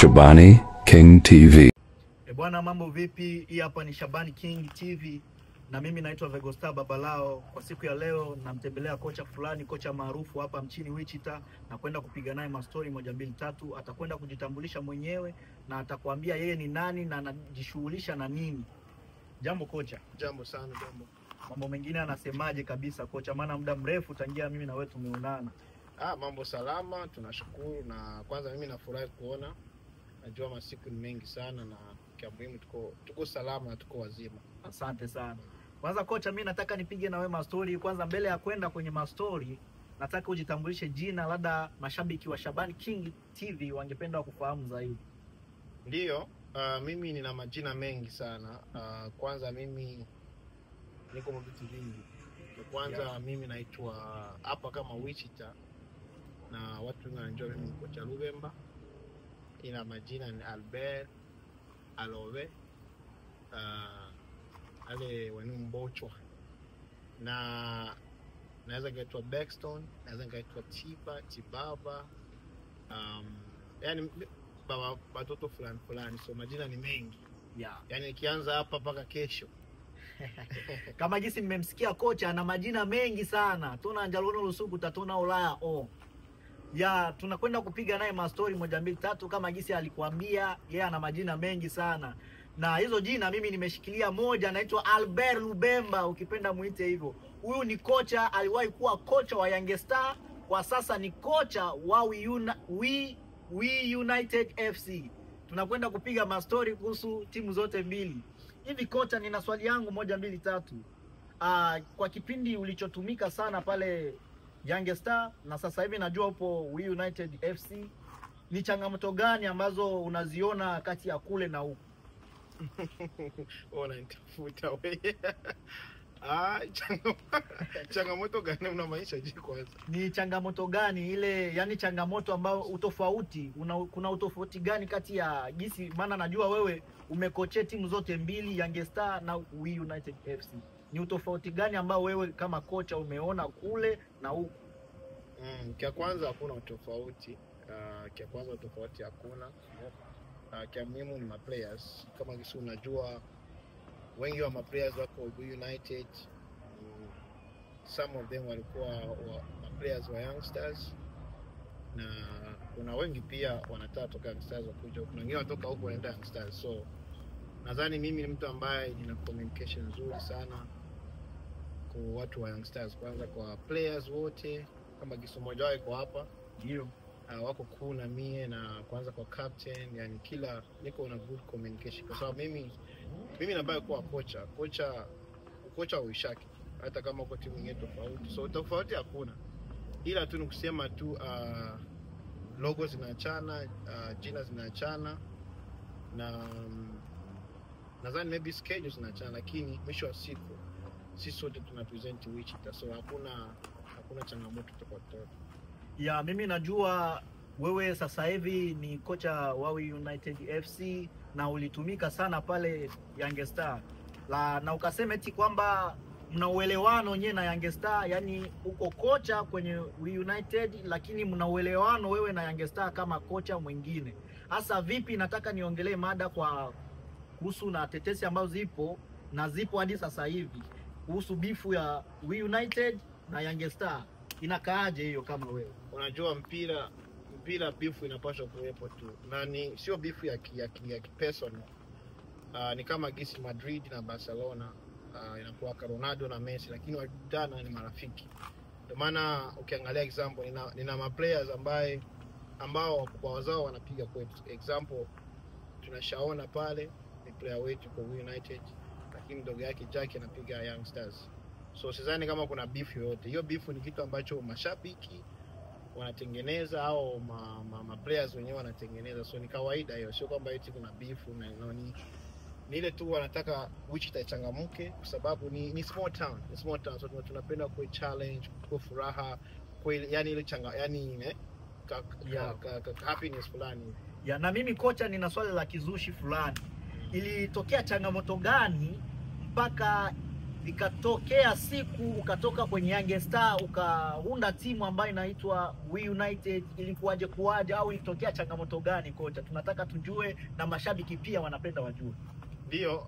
Shabani King TV. E bwana, mambo vipi? Hii hapa ni Shabani King TV na mimi naitwa Vegostar Babalao. Kwa siku ya leo namtembelea kocha fulani, kocha maarufu hapa mchini Wichita, na kwenda kupiga naye mastori moja mbili tatu. Atakwenda kujitambulisha mwenyewe na atakwambia yeye ni nani na anajishughulisha na nini. Jambo kocha. Jambo sana, jambo. Mambo mengine anasemaje kabisa kocha, maana muda mrefu tangia mimi na wewe tumeonana. Mambo salama, tunashukuru. Na kwanza mimi nafurahi kuona, najua masiku ni mengi sana na kia muhimu tuko salama na tuko wazima. Asante sana. Kwanza kocha, mimi nataka nipige na wewe mastori. Kwanza mbele ya kwenda kwenye mastori, nataka ujitambulishe jina, labda mashabiki wa Shabani King TV wangependa kufahamu zaidi. Ndio, mimi nina majina mengi sana. Kwanza mimi niko vitu vingi. Kwanza mimi naitwa hapa kama Wichita na watu wengi wanajua mimi ni kocha Lubemba. Ina majina ni Albert Alove, ale wanumbochwa, na naweza nikaitwa Baxton, naweza nikaitwa Tiba, Tibaba, yani baba watoto fulani fulani, so majina ni mengi. Yani nikianza hapa mpaka kesho. Kama jinsi mmemsikia kocha ana majina mengi sana. Tuna Njalono Lusuku tatuna Ulaya o. Ya, tunakwenda kupiga naye mastori moja mbili tatu kama jinsi alikuambia, yeye ana majina mengi sana. Na hizo jina mimi nimeshikilia moja, anaitwa Albert Lubemba, ukipenda muite hivyo. Huyu ni kocha, aliwahi kuwa kocha wa Young Star, kwa sasa ni kocha wa We United FC. Tunakwenda kupiga mastori kuhusu timu zote mbili. Hivi kocha, nina swali yangu moja mbili tatu. Kwa kipindi ulichotumika sana pale Young Star na sasa hivi najua upo We United FC, ni changamoto gani ambazo unaziona kati ya kule na huku? Unanitafuta wewe. Changamoto gani unamaanisha je kwanza? Ni changamoto gani ile, yani changamoto ambayo utofauti, kuna utofauti gani kati ya jinsi, maana najua wewe umekoche timu zote mbili, Young Star na We United FC. Ni utofauti gani ambao wewe kama kocha umeona kule na huku? Kia kwanza hakuna utofauti. Kia kwanza utofauti hakuna. Kia muhimu ni maplayers. Kama kisi unajua wengi wa maplayers wako United, some of them walikuwa maplayers wa Youngsters, na kuna wengi pia wanataka toka Youngsters wakuja, kuna wengine wanatoka huko wanaenda Youngsters. So nadhani mimi ni mtu ambaye nina communication nzuri sana kwa watu wa Youngsters, kwanza kwa players wote kama kisu moja wao iko hapa ndio wako kuu na mie, na kwanza kwa captain, yani kila niko na good communication kwa sababu mimi nabaki kuwa kocha. Kocha uishaki hata kama uko timu nyingine tofauti, so tofauti hakuna, ila tu ni kusema tu logo zinaachana, jina zinaachana, na nadhani maybe schedule zinaachana, lakini mwisho wa siku sisi sote tuna present Wichita, so hakuna changamoto tofauti. Ya, mimi najua wewe sasa hivi ni kocha wa We United FC na ulitumika sana pale Young Star. Na ukasema eti kwamba mna uelewano nyewe na Young Star, yani uko kocha kwenye We United lakini mna uelewano wewe na Young Star kama kocha mwingine. Hasa vipi, nataka niongelee mada kwa kuhusu na tetesi ambazo zipo na zipo hadi sasa hivi kuhusu bifu ya We United na Young Star. Inakaaje hiyo kama wewe? Unajua mpira bifu inapaswa kuwepo tu, na ni sio bifu ya personal. Ni kama gisi Madrid na Barcelona, inakuwa Ronaldo na Messi, lakini wakikutana ni marafiki. Ndio maana ukiangalia example, nina ma players ambao wakubwa wazao wanapiga kwetu. Example tunashaona pale ni player wetu kwa United, lakini ndogo yake Jack anapiga Young Stars. So sidhani kama kuna beef yoyote. Hiyo beef ni kitu ambacho mashabiki wanatengeneza au ma players wenyewe wanatengeneza. So ni kawaida hiyo, sio kwamba eti kuna beef na ni ile tu wanataka Wichita ichangamke kwa sababu ni small town, ni small town. So tunapenda kwa challenge, kwa furaha, kwa yani ile changa, yani happiness fulani. Ya, na mimi kocha nina swali la kizushi fulani. Ilitokea changamoto gani mpaka Ikatokea siku ukatoka kwenye Young Star ukaunda timu ambayo inaitwa We United. Ilikuwaje kuwaje au ilitokea changamoto gani kocha? Tunataka tujue na mashabiki pia wanapenda wajue. Ndio,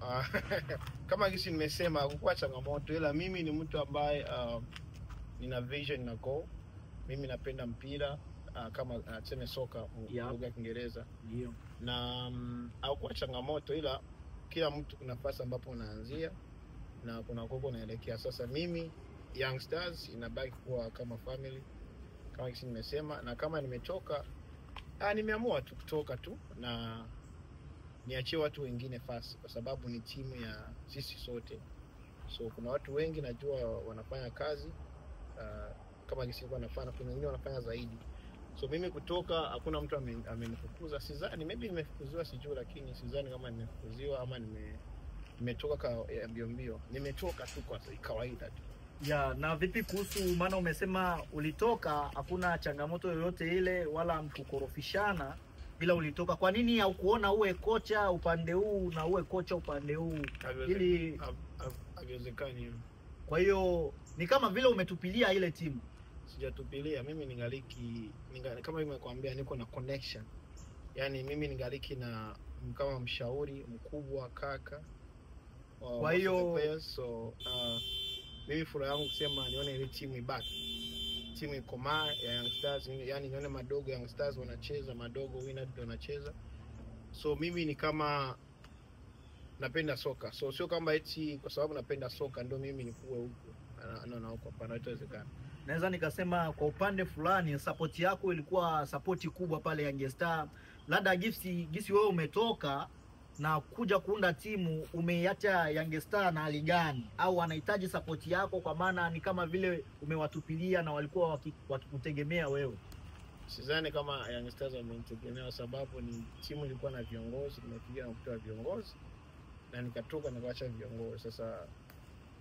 kama gisi nimesema hakukuwa changamoto, ila mimi ni mtu ambaye nina vision na goal. Mimi napenda mpira kama tuseme soka lugha ya Kiingereza. Ndio. Na hakukuwa changamoto, ila kila mtu kuna nafasi ambapo unaanzia na kuna koko unaelekea. Sasa mimi Young Stars inabaki kuwa kama family kama gisi nimesema, na kama nimetoka nimeamua tu kutoka tu na niachie watu wengine fasi, kwa sababu ni timu ya sisi sote. So kuna watu wengi najua wanafanya kazi kama gisi nilikuwa nafanya, kuna wengine wanafanya zaidi. So mimi kutoka, hakuna mtu amenifukuza. Sidhani, maybe nimefukuziwa sijui, lakini sidhani kama nimefukuziwa ama nimetoka mbio mbio. Nimetoka tu kwa kawaida tu. Ya, na vipi kuhusu, maana umesema ulitoka hakuna changamoto yoyote ile wala mkukorofishana, bila ulitoka, kwa nini haukuona uwe kocha upande huu na uwe kocha upande huu? Ili haiwezekani. Kwa hiyo ni kama vile umetupilia ile timu. Sijatupilia, mimi ningaliki, kama nimekuambia niko na connection. Yaani mimi ningaliki na kama mshauri mkubwa kaka. Kwa hiyo so mimi furaha yangu kusema nione ile timu ibaki. Timu ikomaa ya Young Stars, yani nione madogo Young Stars wanacheza, madogo Winner wanacheza. So mimi ni kama napenda soka. So sio kama eti kwa sababu napenda soka ndio mimi nikuwe huko. No, huko hapana, haitawezekana. Naweza nikasema kwa upande fulani support yako ilikuwa support kubwa pale Young Star. Labda gisi wewe umetoka na kuja kuunda timu, umeiacha Young Star na hali gani? Au wanahitaji support yako, kwa maana ni kama vile umewatupilia na walikuwa wakikutegemea wewe? Sidhani kama Young Stars wamenitegemea, sababu ni timu ilikuwa na viongozi, nimepiga na kutoa viongozi na nikatoka nikaacha viongozi. Sasa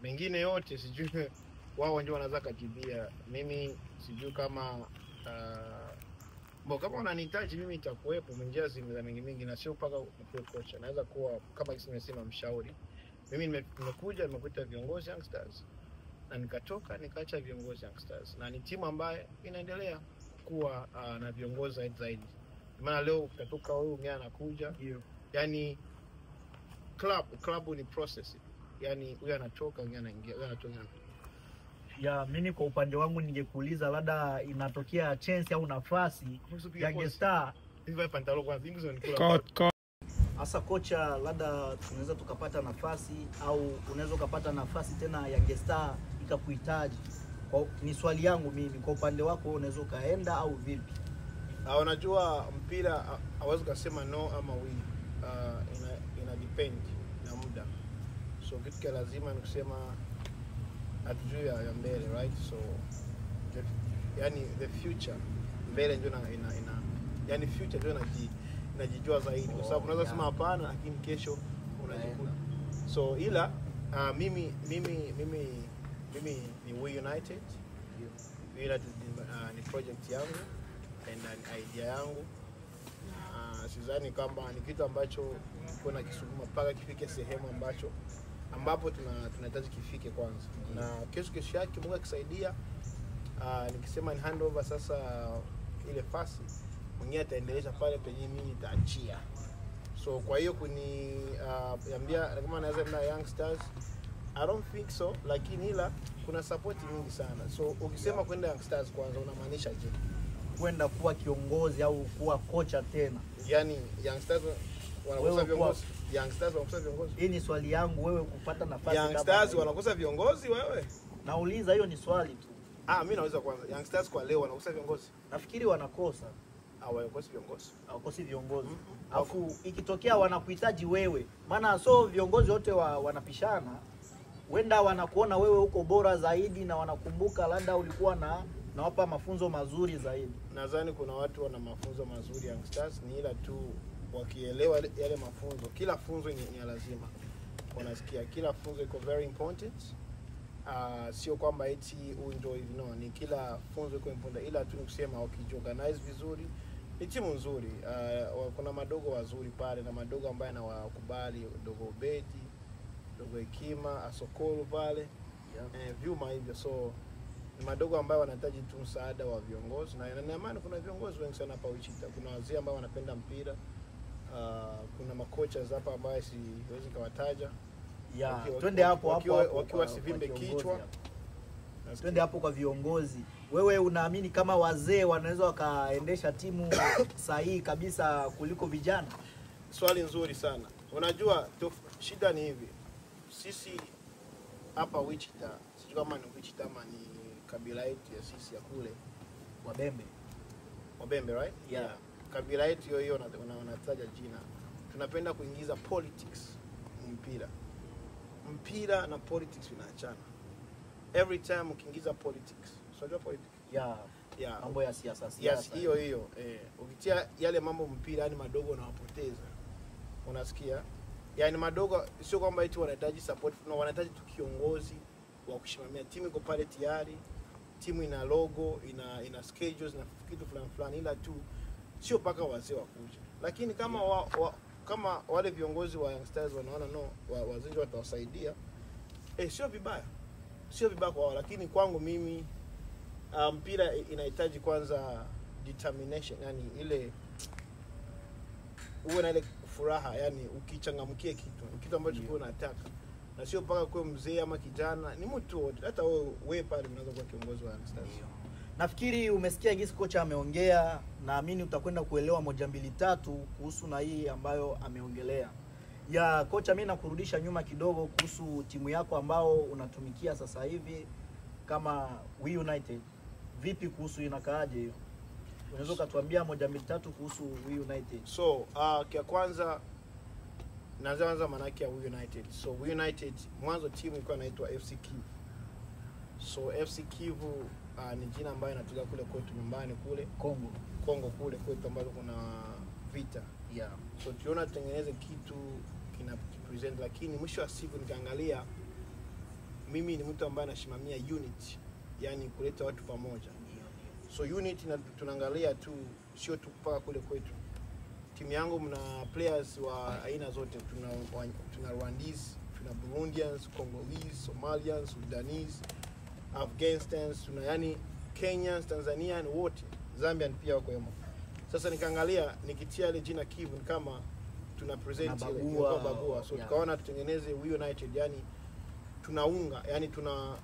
mengine yote sijui wao ndio wanaweza kujibia. Mimi sijui kama kama wananihitaji mimi nitakuwepo njia za mingi mingi, na sio mpaka nikuwe kocha. Naweza kuwa kama nimesema mshauri. Mimi nimekuja nimekuta viongozi Young Stars na nikatoka nikaacha viongozi Young Stars, na ni timu ambayo inaendelea kuwa na viongozi zaidi. Maana leo ukatoka wewe mwingine anakuja. Yaani club ni process. Yaani huyu anatoka mwingine anaingia, huyu anatoka. Ya, mimi kwa upande wangu ningekuuliza labda inatokea chance au nafasi ya Star hasa kocha, labda tunaweza tukapata nafasi au unaweza ukapata nafasi tena ya Star ikakuhitaji. Ni swali yangu mimi, kwa upande wako unaweza ukaenda au vipi? Unajua mpira hawezi kusema no ama we. Ina depend na muda. So kitu cha lazima ni kusema hatujui ya mbele, right? So yani the future mbele ndio ina yani future ndio inajijua zaidi, kwa sababu unaweza kusema hapana lakini kesho unajikuta. So ila mimi ni We United. We United ni project yangu na idea yangu. Sidhani kwamba ni kitu ambacho kuna kisukuma mpaka kifike sehemu ambapo tunahitaji kifike kwanza. Na kesho yake Mungu akisaidia, nikisema ni handover sasa ile fasi, mwingine ataendeleza pale penye mimi nitaachia. So kwa hiyo kuniambia kama naweza na Young Stars, I don't think so, lakini ila kuna support nyingi sana. So ukisema kwenda Young Stars kwanza unamaanisha je? Kwenda kuwa kiongozi au kuwa kocha tena? Yaani Young Stars wanakosa viongozi. Young Stars wanakosa viongozi. Hii ni swali yangu, wewe kupata nafasi kama Young Stars wanakosa viongozi wewe? Nauliza, hiyo ni swali tu. Mimi nauliza kwanza. Young Stars kwa leo wanakosa viongozi? Nafikiri wanakosa. Hawakosi viongozi. Hawakosi viongozi. Alafu ikitokea wanakuhitaji wewe, maana so viongozi wote wanapishana, wenda wanakuona wewe uko bora zaidi na wanakumbuka labda ulikuwa na nawapa mafunzo mazuri zaidi. Nadhani kuna watu wana mafunzo mazuri Young Stars, ni ila tu wakielewa yale mafunzo. Kila funzo ni lazima. Wanasikia kila funzo iko very important. Sio kwamba eti huyu ndio hivi, no, ni kila funzo iko important, ila tu ni kusema wakijiorganize vizuri ni timu nzuri. Kuna madogo wazuri pale na madogo ambaye anawakubali, dogo Ubedi, Dogo Hekima, Asokolo pale. Vyuma hivyo. So ni madogo ambayo wanahitaji tu msaada wa viongozi, na naamini kuna viongozi wengi sana hapa Wichita. Kuna wazee ambao wanapenda mpira. Kuna makocha hapa ambao siwezi kawataja. Twende hapo hapo wakiwa sivimbe kichwa. Twende hapo kwa viongozi. Wewe unaamini kama wazee wanaweza wakaendesha timu sahihi kabisa kuliko vijana? Swali nzuri sana. Unajua shida ni hivi. Sisi hapa Wichita, sijui kama ni Wichita ama ni kabila yetu ya sisi ya kule Wabembe. Wabembe, right? Yeah. Kabila yetu hiyo hiyo unataja jina. Tunapenda kuingiza politics mpira. Mpira na politics vinaachana. Every time ukiingiza politics. Unajua politics? Yeah. Yeah. Mambo ya siasa. Yes, hiyo hiyo. Ukitia yale mambo mpira yani madogo unawapoteza. Unasikia? Yaani madogo sio kwamba eti wanahitaji support, no, wanahitaji tu kiongozi wa kusimamia. Timu iko pale tayari, timu ina logo, ina schedules na kitu fulani fulani, ila tu sio paka wazee wakuja. Lakini kama kama wale viongozi wa Young Stars wanaona no, wazee watawasaidia, sio vibaya. Sio vibaya kwa wao, lakini kwangu mimi mpira inahitaji kwanza determination, yani ile uwe na ile furaha, yani ukichangamkie kitu ambacho wewe unataka. Na sio mpaka kuwe mzee ama kijana, ni mtu wote. Hata wewe pale unaweza kuwa kiongozi wa Young Stars. Nafikiri umesikia jinsi kocha ameongea, naamini utakwenda kuelewa 1 2 3 kuhusu na hii ambayo ameongelea. Ya kocha, mimi nakurudisha nyuma kidogo kuhusu timu yako ambao unatumikia sasa hivi kama We United. Vipi kuhusu, inakaaje hiyo? Unaweza kutuambia 1 2 3 kuhusu We United? So, kia kwanza naanza maana yake ya We United. So We United mwanzo timu ilikuwa inaitwa FC Kivu. So FC Kivu ni jina ambayo inatoka kule kwetu nyumbani kule Kongo kule kwetu ambapo kuna vita. Yeah. So tuliona tutengeneze kitu kina present, lakini mwisho wa siku nikaangalia mimi ni mtu ambaye anasimamia unit, yani kuleta watu pamoja. So unit na tunaangalia tu sio tu mpaka kule kwetu. Timu yangu mna players wa aina zote, tuna Rwandese, tuna Burundians, Congolese, Somalians, Sudanese, Afghanistans, tuna yani Kenyans, Tanzanian wote, Zambian pia wako humo. Sasa nikaangalia nikitia ile jina Kivu ni kama tuna present ile bagua. So tukaona tutengeneze We United, yani tunaunga, yani tuna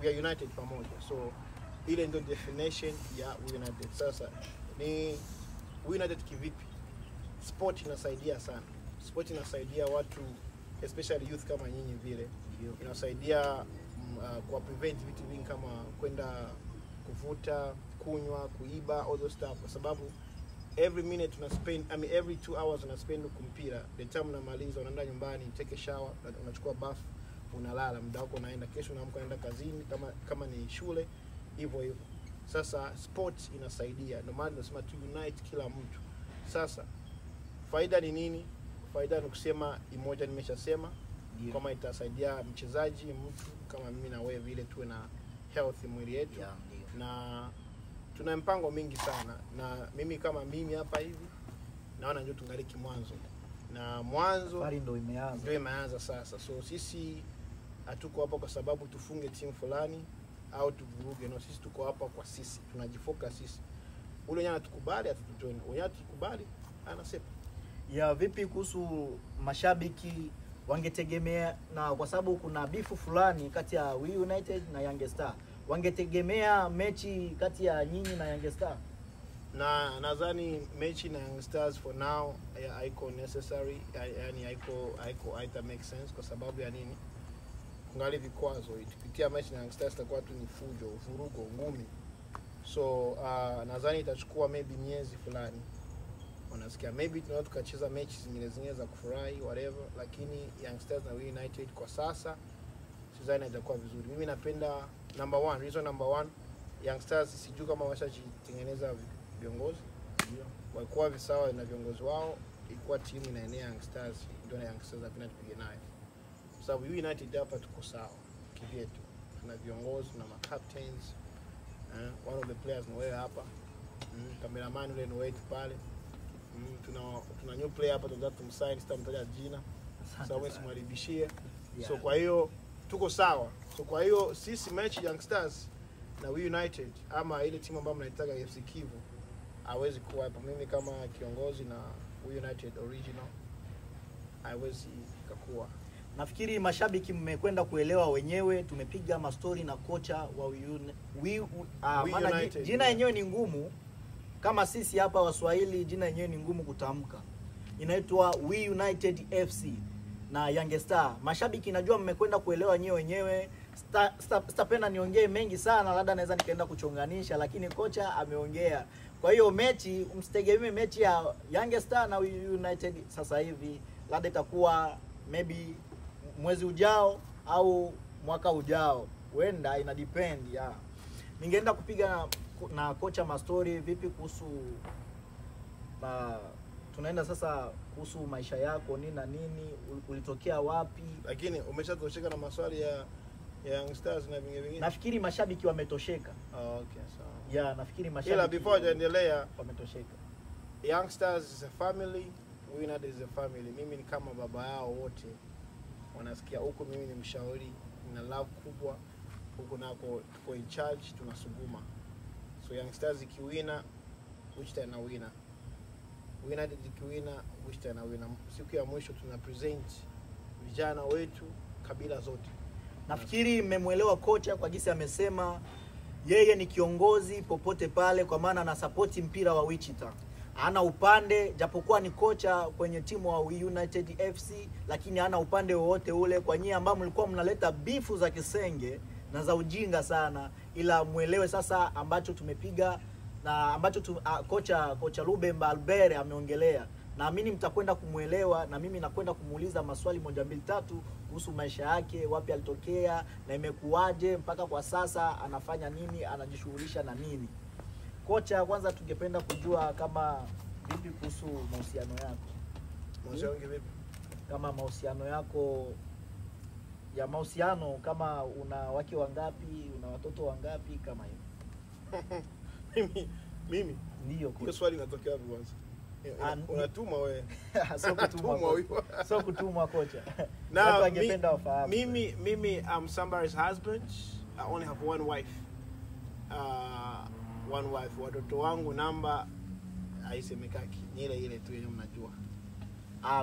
we are united pamoja. So ile ndio definition ya We United. Sasa ni We United kivipi? Sport inasaidia sana. Sport inasaidia watu especially youth kama nyinyi vile. Inasaidia kwa prevent vitu vingi kama kwenda kuvuta, kunywa, kuiba, all those stuff, kwa sababu every minute una spend, I mean every 2 hours una spend kumpira. The time unamaliza unaenda nyumbani, take a shower, unachukua bath, unalala, muda wako unaenda. Kesho unaamka unaenda kazini, kama ni shule hivyo hivyo. Sasa sports inasaidia, ndio maana tunasema to unite kila mtu. Sasa faida ni nini? Faida ni kusema imoja nimeshasema, kama itasaidia mchezaji mtu kama mimi na wewe vile tuwe na health mwili yetu. Na tuna mpango mingi sana, na mimi kama mimi hapa hivi naona ndio tungaliki mwanzo, na mwanzo safari ndio imeanza, ndio imeanza sasa. So sisi hatuko hapa kwa sababu tufunge timu fulani au tuvuruge, no, sisi tuko hapa kwa sisi, tunajifocus sisi. Ule nyana tukubali atatujoin, ule tukubali anasepa. Ya vipi kuhusu mashabiki wangetegemea, na kwa sababu kuna bifu fulani kati ya We United na Young Star, wangetegemea mechi kati ya nyinyi na Young Star? Na nadhani mechi na Young Stars for now haiko necessary, yani haiko haita make sense. Kwa sababu ya nini? Kungali vikwazo, tukitia mechi na Young Stars itakuwa tu ni fujo, vurugo, ngumi. So nadhani itachukua maybe miezi fulani. Unasikia maybe tunaweza tukacheza mechi zingine za kufurahi whatever, lakini Young Stars na We United kwa sasa sidhani itakuwa vizuri. Mimi napenda number one, reason number one, Young Stars sijui kama washajitengeneza viongozi. Walikuwa visawa na viongozi wao, ilikuwa timu inaenea Young Stars, ndio na Young Stars napenda tupige nayo. Kwa sababu We United hapa tuko sawa kivyetu. Tuna viongozi, tuna captains. One of the players ni wewe hapa. Cameraman yule ni wetu pale. Tuna new player hapa tunataka tumsign, sitamtaja jina. Sababu simharibishie. Yeah. So kwa hiyo tuko sawa. So kwa hiyo sisi mechi Young Stars na We United ama ile timu ambayo mnaitaka FC Kivu hawezi kuwa hapo. Mimi kama kiongozi na We United original haiwezi kakuwa. Nafikiri mashabiki mmekwenda kuelewa wenyewe. Tumepiga mastori na kocha wa We maana jina yenyewe ni ngumu, kama sisi hapa Waswahili jina yenyewe ni ngumu kutamka. Inaitwa We United FC na Young Star. Mashabiki najua mmekwenda kuelewa nyewe wenyewe. Sitapenda niongee mengi sana, labda naweza nikaenda kuchonganisha, lakini kocha ameongea. Kwa hiyo mechi msitegemee mechi ya Young Star na We United sasa hivi, labda itakuwa maybe mwezi ujao au mwaka ujao, huenda ina depend ya. Ningeenda kupiga na kocha mastori vipi kuhusu tunaenda sasa kuhusu maisha yako nini na nini, ulitokea wapi? Lakini umeshatosheka na maswali ya Young Stars na vingine vingine? Nafikiri mashabiki wametosheka. Oh, okay, sawa. Yeah, nafikiri mashabiki. Ila before tuendelea, wametosheka. Young Stars is a family, We United is a family. Mimi ni kama baba yao wote. Wanasikia huko mimi ni mshauri, nina love kubwa. Huko nako tuko in charge, tunasuguma. So Young Stars ikiwina, Wichita ina wina. We United ikiwina, Wichita ina wina. Siku ya mwisho tuna present vijana wetu kabila zote. Nafikiri mmemwelewa kocha kwa jinsi amesema yeye ni kiongozi popote pale, kwa maana ana support mpira wa Wichita. Hana upande, japokuwa ni kocha kwenye timu wa United FC, lakini hana upande wowote ule. Kwa nyinyi ambao mlikuwa mnaleta bifu za kisenge na za ujinga sana, ila muelewe sasa ambacho tumepiga na ambacho kocha Lubemba Albert ameongelea. Naamini mtakwenda kumuelewa, na mimi nakwenda kumuuliza maswali 1 2 3 kuhusu maisha yake, wapi alitokea na imekuwaje mpaka kwa sasa, anafanya nini, anajishughulisha na nini. Kocha, kwanza tungependa kujua kama vipi kuhusu mahusiano yako. Mahusiano vipi? Kama mahusiano yako ya mahusiano, kama una wake wangapi, una watoto wangapi, kama hivyo. Mimi ndio hiyo swali inatokea wapi kwanza? Unatumwa wewe. Sio kutumwa kocha. Watu wangependa wafahamu. Mimi I'm somebody's husband. I only have one wife. One wife. Watoto wangu namba haisemekaki. Ni ile ile tu yenye mnajua.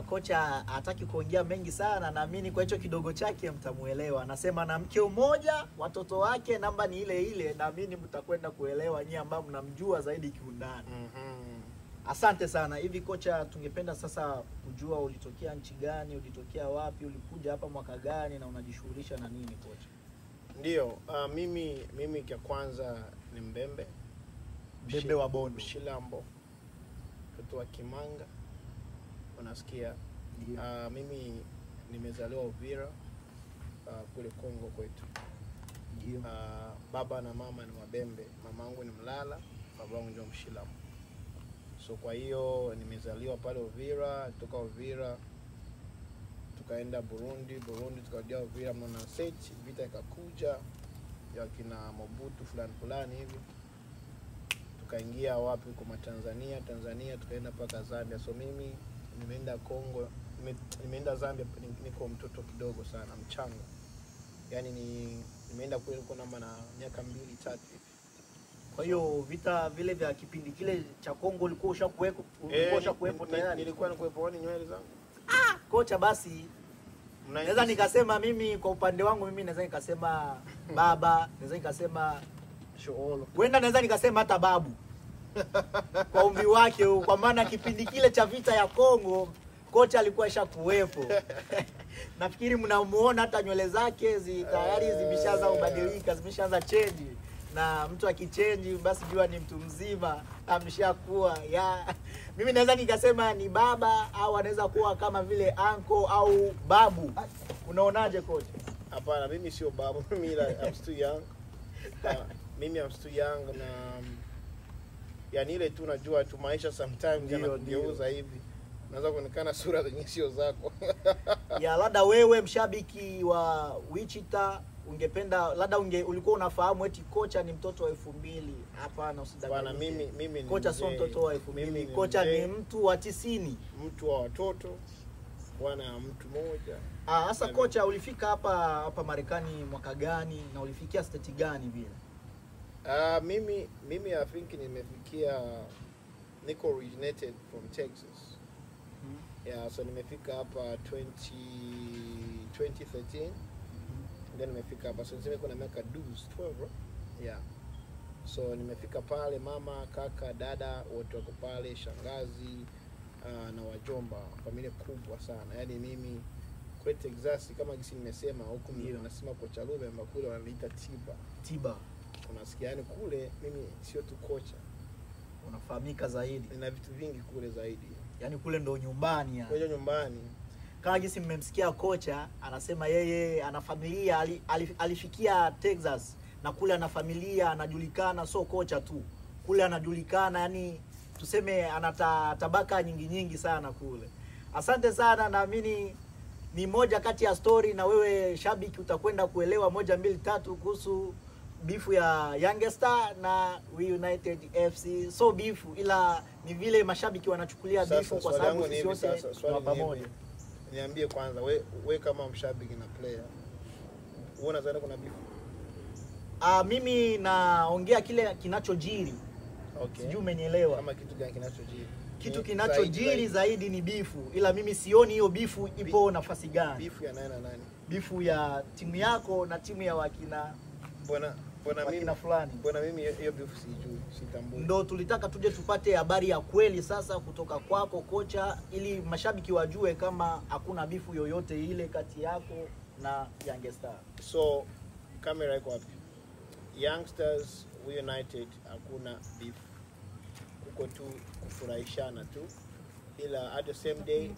Kocha hataki kuongea mengi sana, naamini kwa hicho kidogo chake mtamuelewa. Anasema na mke mmoja, watoto wake namba ni ile ile, naamini mtakwenda kuelewa nyinyi ambao mnamjua zaidi kiundani. Asante sana. Hivi kocha, tungependa sasa kujua ulitokea nchi gani, ulitokea wapi, ulikuja hapa mwaka gani na unajishughulisha na nini kocha? Ndio, mimi kwa kwanza ni Mbembe. Mbembe wa Bondo. Shilambo. Mtoto wa Kimanga. Unasikia? Mimi nimezaliwa Uvira, kule Kongo kwetu. Ndio. Baba na mama ni Wabembe. Mamangu ni Mlala, babangu ndio Mshilambo. So kwa hiyo nimezaliwa pale Uvira, toka Uvira tukaenda Burundi, Burundi tukaja Uvira mnaona set, vita ikakuja ya kina Mobutu fulani fulani hivi. Tukaingia wapi kwa Tanzania, Tanzania tukaenda paka Zambia. So mimi nimeenda Kongo, nimeenda Zambia niko mtoto kidogo sana, mchanga. Yaani nimeenda kule niko namba na miaka 2 3 hivi. Kwa hiyo vita vile vya kipindi kile cha Kongo ulikuwa ushakuwepo, ulikuwa ushakuwepo tayari? Nilikuwa nikuwepo, ni nywele zangu. Kocha, basi naweza nikasema mimi kwa upande wangu mimi naweza nikasema baba, naweza nikasema shoolo. Wenda naweza nikasema hata babu. Kwa umri wake huu, kwa maana kipindi kile cha vita ya Kongo kocha alikuwa ashakuwepo. Nafikiri mnamuona hata nywele zake tayari zimeshaanza kubadilika, zimeshaanza change. Na mtu akichange basi jua ni mtu mzima, ameshakuwa. Ya, mimi naweza nikasema ni baba au anaweza kuwa kama vile uncle au babu. Unaonaje kocha? Hapana, mimi sio babu. Mimi I'm still young. Mimi I'm still young na yani ile tu unajua tu maisha sometimes yanakugeuza hivi. Unaweza kuonekana sura zenye sio zako. Ya labda wewe mshabiki wa Wichita ungependa labda ulikuwa unafahamu eti kocha ni mtoto wa 2000. Hapana, usidanganyike. Bana, mimi ni kocha sio mtoto wa 2000. Kocha ni mtu wa 90. Mtu wa watoto. Bwana ya mtu mmoja. Sasa kocha, ulifika hapa Marekani mwaka gani na ulifikia state gani vile? Mimi I think nimefikia, niko originated from Texas. Yeah, so nimefika hapa 2013. Then nimefika hapa, so niseme kuna miaka 12, right? Yeah. So nimefika pale, mama, kaka, dada wote wako pale, shangazi na wajomba, familia kubwa sana. Yaani mimi kule Texas kama gisi nimesema huku nasema kocha Lubemba, kule wananiita Tiba. Tiba. Unasikia, yani kule mimi sio tu kocha, unafahamika zaidi. Nina vitu vingi kule zaidi. Yaani kule ndo nyumbani yani. Kule nyumbani. Kama gisi mmemsikia kocha anasema yeye ana familia, alifikia Texas na kule ana familia, anajulikana, so kocha tu. Kule anajulikana, yani tuseme ana tabaka nyingi nyingi sana kule. Asante sana, naamini ni moja kati ya story na wewe shabiki utakwenda kuelewa 1 2 3 kuhusu bifu ya Youngster na We United FC. So bifu, ila ni vile mashabiki wanachukulia bifu kwa sababu sisi wote ni pamoja. Niambie kwanza, we kama mshabiki na player, wewe unadhani kuna bifu? Mimi naongea kile kinachojiri. Okay. Sijui umenielewa. Kama kitu gani kinachojiri? Kitu kinachojiri zaidi ni bifu, ila mimi sioni hiyo bifu ipo nafasi gani. Bifu ya nani na nani? Bifu ya timu yako na timu ya wakina Mbona mimi fulani. Mbona mimi hiyo bifu sijui, sitambui. Ndo tulitaka tuje tupate habari ya kweli sasa kutoka kwako kocha, ili mashabiki wajue kama hakuna bifu yoyote ile kati yako na Youngster. So kamera iko wapi? Youngsters We United hakuna beef. Kuko tu kufurahishana tu. Ila at the same day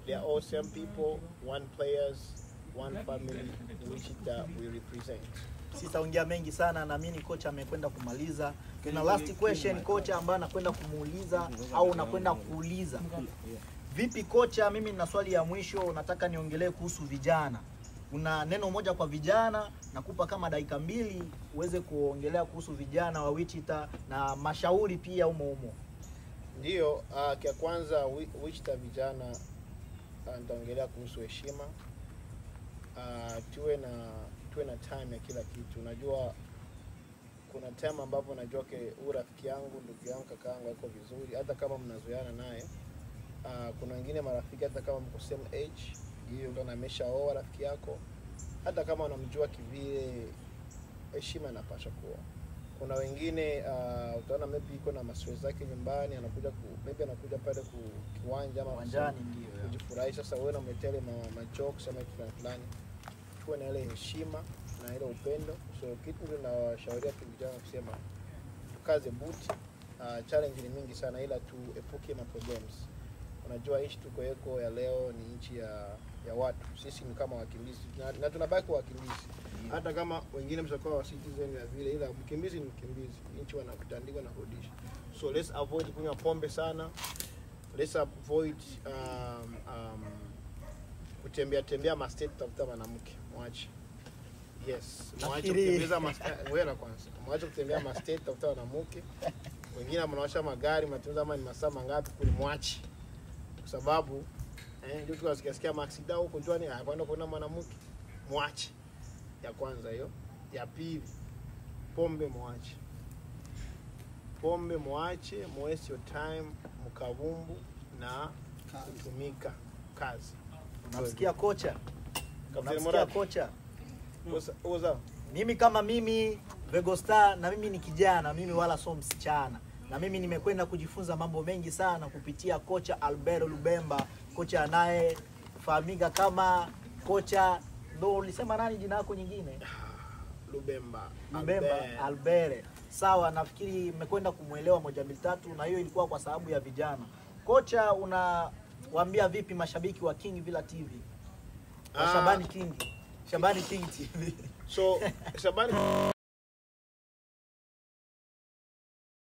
they are all same people, one players, one family which we represent. Sitaongea mengi sana, naamini kocha amekwenda kumaliza. Kuna last question kocha ambaye anakwenda kumuuliza au nakwenda kuuliza. Vipi kocha, mimi nina swali ya mwisho, nataka niongelee kuhusu vijana. Una neno moja kwa vijana, nakupa kama dakika 2 uweze kuongelea kuhusu vijana wa Wichita na mashauri pia umo umo. Ndio, kia kwanza Wichita vijana, nitaongelea kuhusu heshima. Tuwe na time ya kila kitu. Unajua kuna time ambapo najua ke rafiki yangu, ndugu yangu, kaka yangu yuko vizuri hata kama mnazoeana naye. Kuna wengine marafiki hata kama mko same age, hiyo ndo ameshaoa rafiki yako, hata kama unamjua kivile, heshima inapaswa kuwa. Kuna wengine utaona maybe yuko na maswali zake nyumbani, anakuja maybe anakuja pale kiwanja ama uwanjani ndio kujifurahisha. Sasa wewe unamletea ile ma jokes ama kitu fulani. Tuwe na ile heshima na ile upendo. So kitu ndio nawashauria tu vijana kusema tukaze buti. Challenge ni mingi sana, ila tuepuke ma problems. Unajua nchi tuko yeko ya leo ni nchi ya watu. Sisi ni kama wakimbizi na tunabaki wakimbizi. Hata kama wengine mtakuwa wa citizen ya vile, ila mkimbizi ni mkimbizi. Nchi wanakutandika na kurudisha. So let's avoid kunywa pombe sana. Let's avoid kutembea tembea ma state tafuta mwanamke. Mwache. Yes, mwache kutembeza ma wewe kwanza. Mwache kutembea ma state tafuta mwanamke. Wengine mnawasha magari, mnatunza ama ni masaa mangapi kule, mwache. Kwa sababu ndio tukasikia maksida huko njwani anakwenda kuona mwanamke. Mwache. Ya kwanza hiyo. Ya pili, pombe mwache. Pombe mwache, waste your time mkabumbu na kutumika kazi. Unamsikia kocha? Unamsikia kocha? Oza. Mimi kama mimi Vego Star, na mimi ni kijana, mimi wala sio msichana. Na mimi nimekwenda kujifunza mambo mengi sana kupitia kocha Albert Lubemba, kocha anayefahamika kama kocha, ndo ulisema nani jina lako nyingine? Lubemba. Lubemba Albert. Sawa, nafikiri mmekwenda kumuelewa 1 2 3, na hiyo ilikuwa kwa sababu ya vijana. Kocha, unawaambia vipi mashabiki wa King Villa TV? Wa Shabani King. Shabani King TV. So Shabani